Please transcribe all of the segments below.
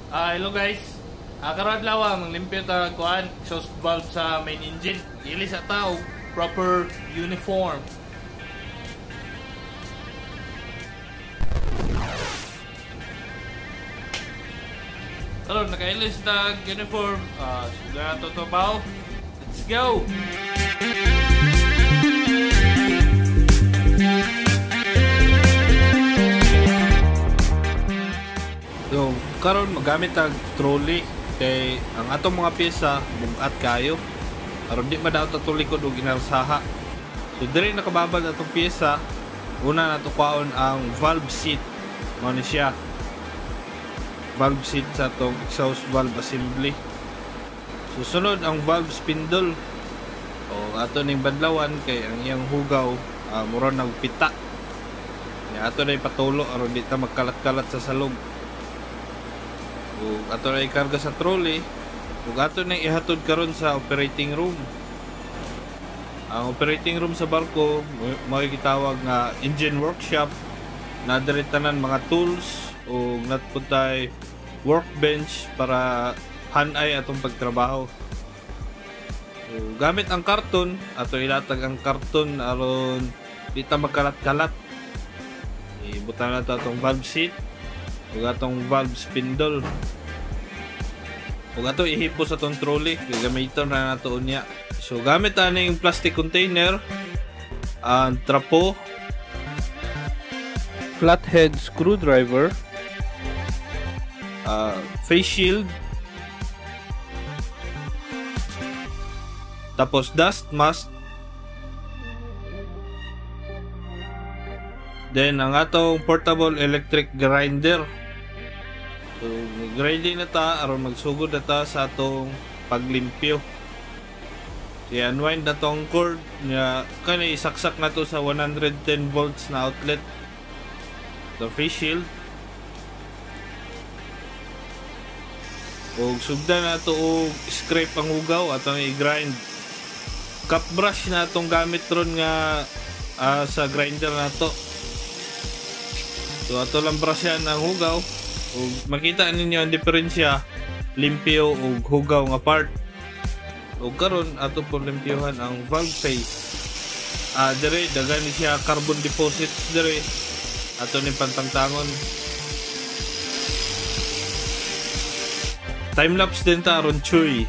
Hello guys. Karon adlaw maglimpyo ta kuan exhaust valve sa main engine. Dili sa tao proper uniform. Karon nakailis ta uniform. Sugdan nato trabaho. Let's go. So, karon magamit tag trolley kay ang atong mga pyesa bugat kayo. Aron di madaot atong likod og inarsaha. So diri nakababad atong pyesa, una nato kwaon ang valve seat. Mao ni siya. Valve seat sa atong exhaust valve assembly. Susunod ang valve spindle. O ato ning badlawan kay ang iyang hugaw mura nagpita. Nya ato na ipatulo aron di ta magkalat-kalat sa salog. Ug ato na ikarga sa trolley ug ato na ihatod karon sa operating room. Ang operating room sa barko mao gitawag nga engine workshop. Na diri tanan mga tools ug natputay workbench para hanay atong pagtrabaho. So, gamit ang karton, ato ilatag ang karton aron di ta magkalat-kalat. Ibutang nato atong valve seat ug atong valve spindle. Ug ato ihipos atong trolley, gagamiton na nato unya. So gamit aning plastic container, ang trapo, flathead screwdriver, face shield, tapos dust mask, then ang atong portable electric grinder. So grinding na ta aron magsugod na ta sa atong paglimpyo. I-unwind na tong cord nya kani isaksak na to sa 110 volts na outlet. The face shield. Og sugdan na to og scrape ang hugaw atong i-grind. Cup brush na atong gamit ron nga sa grinder na to. So ato lang brushan ang hugaw. Ug makita ninyo ang diferensya limpyo ug hugaw nga part. Ug karon ato po limpyohan ang valve face. Dire daghan ni siya carbon deposits dire. Ato ni pantangtangon. Time lapse din ta aron chuy.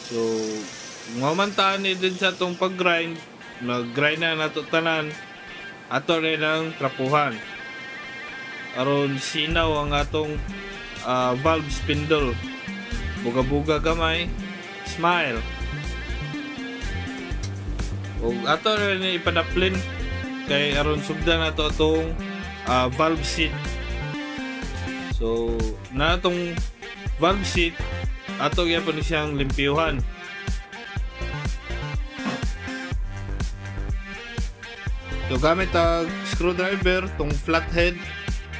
So mamantaan ni din sa atong pag-grind, mag-grind na nato tanan, ato rin ang trapuhan aron sinaw ang atong valve spindle. Buga-buga gamay, smile. Ug ato rin ipadaplin kay aron sugdan nato atong valve seat. So na atong valve seat ato gyapon siyang limpyuhan. So gamit ang screwdriver, tong flathead,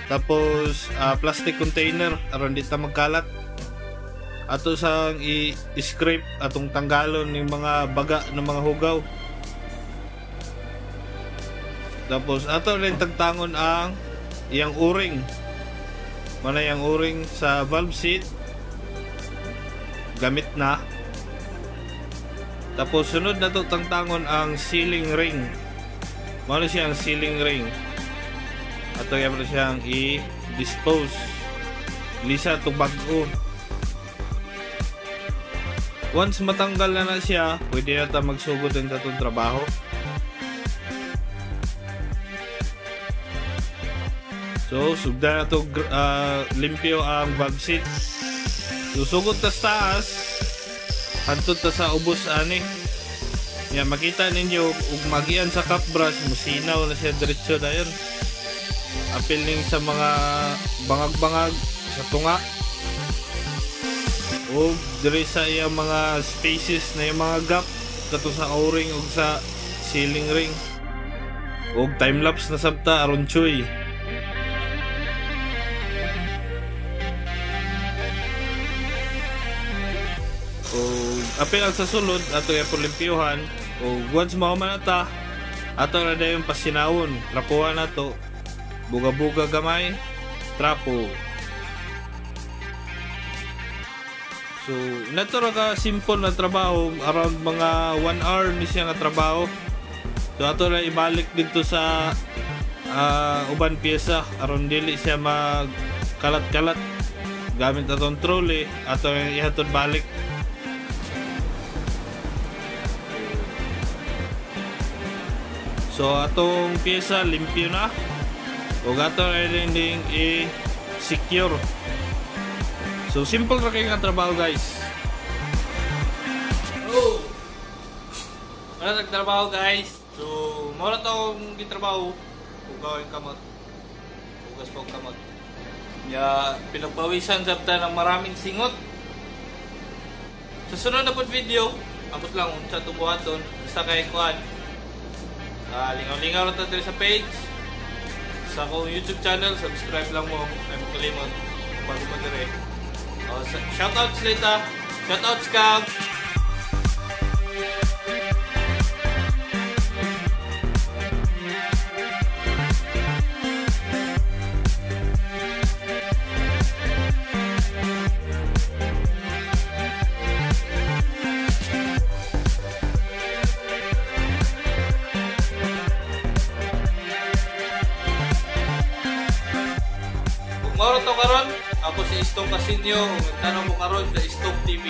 tapos plastic container aron di ta magkalat. Ato sang i-scrape atong tanggalon ning mga baga ng mga hugaw. Tapos ato rin tagtangon ang iyang o-ring. Manay ang o-ring sa valve seat. Gamit na. Tapos sunod na to tangtangon ang sealing ring. Mao na siya ang sealing ring. Ato gyapon siyang i-dispose. Lisa to bag-o. Once matanggal na siya, pwede na ta magsugod din sa atong trabaho. So sugdan na to limpyo ang valve seat. Susugod ta sa taas, hantod ta sa ubos ani. Ya makita ninyo ug magian sa cup brush musinaw na siya diretso dayon. Apil ning sa mga bangag-bangag sa tunga. Ug diri sa iyang mga spaces na yung mga gap kato sa o-ring ug sa sealing ring. Ug time lapse na sabta aron chuy. Ug apil ang sa sulod ato gyapon limpyuhan. O once mahuman na ta, ato na dayon pasinawon, trapuhan na to. Buga-buga gamay, trapo. So, nato ra ka simple na trabaho, around mga 1 hour ni siya nga trabaho. So ato na ibalik dito sa uban piyesa aron dili siya magkalat-kalat. Gamit atong trolley, ato na ihatod balik. So atong piyesa limpyo na. Ug ato na ding i-secure. So simple ra kay nga trabaho, guys. Oh. Wala nagtrabaho, guys. So mao na to akong gitrabaho. Hugaw yung kamot. Hugas pa og kamot. Ya, pinagpawisan sab ta ng maraming singot. Sa sunod na pod video, abot lang unsa itong buhaton, basta kay kuan. Lingaw-lingaw lang ta diri sa page. Sa akong YouTube channel, subscribe lang mo, ay mo kalimot bago pa diri. Shoutouts later. Shoutouts kag. Moro to karon, ako si Istong Casinio, ug nagtanong mo karon sa Istong TV.